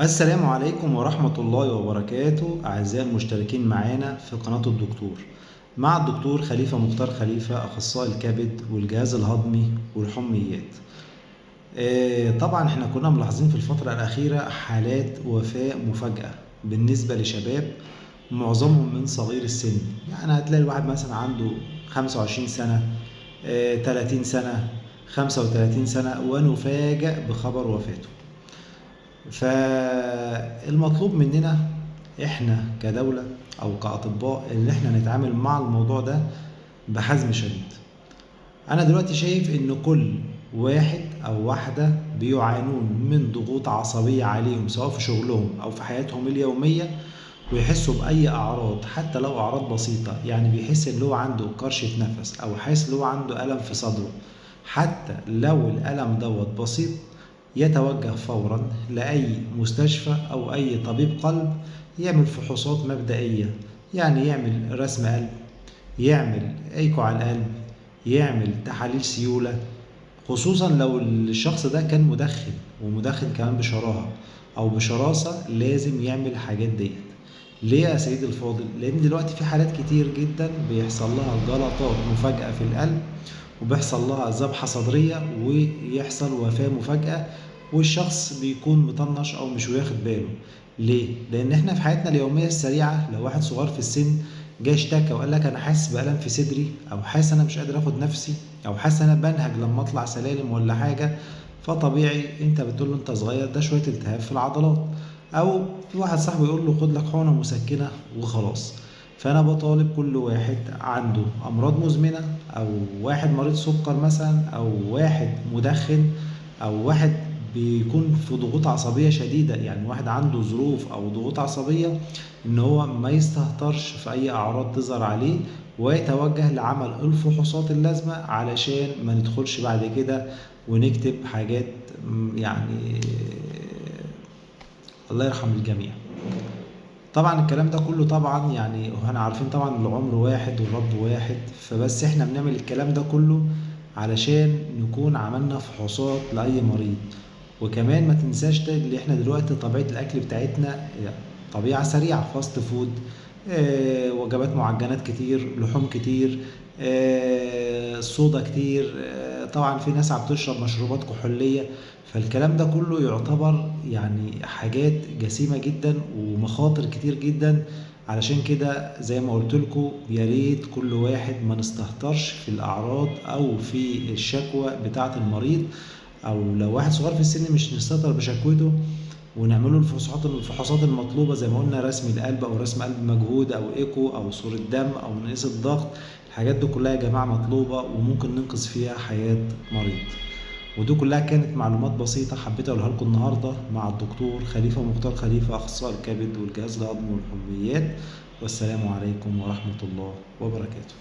السلام عليكم ورحمة الله وبركاته، أعزائي المشتركين معانا في قناة الدكتور، مع الدكتور خليفة مختار خليفة، أخصائي الكبد والجهاز الهضمي والحميات. طبعا احنا كنا ملاحظين في الفترة الأخيرة حالات وفاة مفاجأة بالنسبة لشباب معظمهم من صغير السن، يعني هتلاقي الواحد مثلا عنده 25 سنة، 30 سنة، 35 سنة، ونفاجأ بخبر وفاته. فالمطلوب مننا احنا كدولة او كأطباء ان احنا نتعامل مع الموضوع ده بحزم شديد. انا دلوقتي شايف ان كل واحد او واحدة بيعانون من ضغوط عصبية عليهم سواء في شغلهم او في حياتهم اليومية، ويحسوا بأي أعراض حتى لو أعراض بسيطة، يعني بيحس ان هو عنده كرشة نفس او حاسس ان هو عنده ألم في صدره، حتى لو الألم دوت بسيط يتوجه فورا لأي مستشفى أو أي طبيب قلب يعمل فحوصات مبدئية، يعني يعمل رسم قلب، يعمل ايكو على القلب، يعمل تحاليل سيولة، خصوصا لو الشخص ده كان مدخن ومدخن كمان بشراهة أو بشراسة لازم يعمل الحاجات ديت. ليه يا سيدي الفاضل؟ لأن دلوقتي في حالات كتير جدا بيحصل لها جلطات مفاجأة في القلب، وبيحصل لها ذبحة صدرية، ويحصل وفاة مفاجأة، والشخص بيكون مطنش أو مش واخد باله. ليه؟ لأن احنا في حياتنا اليومية السريعة لو واحد صغير في السن جه اشتكى وقال لك أنا حاسس بألم في صدري، أو حاسس أنا مش قادر آخد نفسي، أو حاسس أنا بنهج لما أطلع سلالم ولا حاجة، فطبيعي أنت بتقول له أنت صغير، ده شوية التهاب في العضلات، أو في واحد صاحبه يقول له خد لك حقنة مسكنة وخلاص. فأنا بطالب كل واحد عنده أمراض مزمنة، أو واحد مريض سكر مثلا، أو واحد مدخن، أو واحد بيكون في ضغوط عصبية شديدة، يعني واحد عنده ظروف أو ضغوط عصبية، إن هو ما يستهترش في أي أعراض تظهر عليه، ويتوجه لعمل الفحوصات اللازمة علشان ما ندخلش بعد كده ونكتب حاجات يعني الله يرحم الجميع. طبعا الكلام ده كله طبعا يعني احنا عارفين طبعا العمر واحد والرب واحد، فبس احنا بنعمل الكلام ده كله علشان نكون عملنا فحوصات لأي مريض. وكمان ما تنساش اللي احنا دلوقتي طبيعة الأكل بتاعتنا طبيعة سريعة، fast food، وجبات معجنات كتير، لحوم كتير، صودا كتير، طبعا في ناس عم تشرب مشروبات كحولية، فالكلام ده كله يعتبر يعني حاجات جسيمة جدا ومخاطر كتير جدا. علشان كده زي ما قلت لكم يا ريت كل واحد ما نستهترش في الأعراض أو في الشكوى بتاعة المريض، أو لو واحد صغير في السن مش نستهتر بشكوته، ونعمله الفحوصات المطلوبة زي ما قلنا، رسم القلب أو رسم قلب مجهود أو إيكو أو صورة دم أو نقيس الضغط. الحاجات دي كلها يا جماعة مطلوبة وممكن ننقذ فيها حياة مريض. ودي كلها كانت معلومات بسيطة حبيت أقولها لكم النهاردة مع الدكتور خليفة مختار خليفة، أخصائي الكبد والجهاز الهضمي والحميات. والسلام عليكم ورحمة الله وبركاته.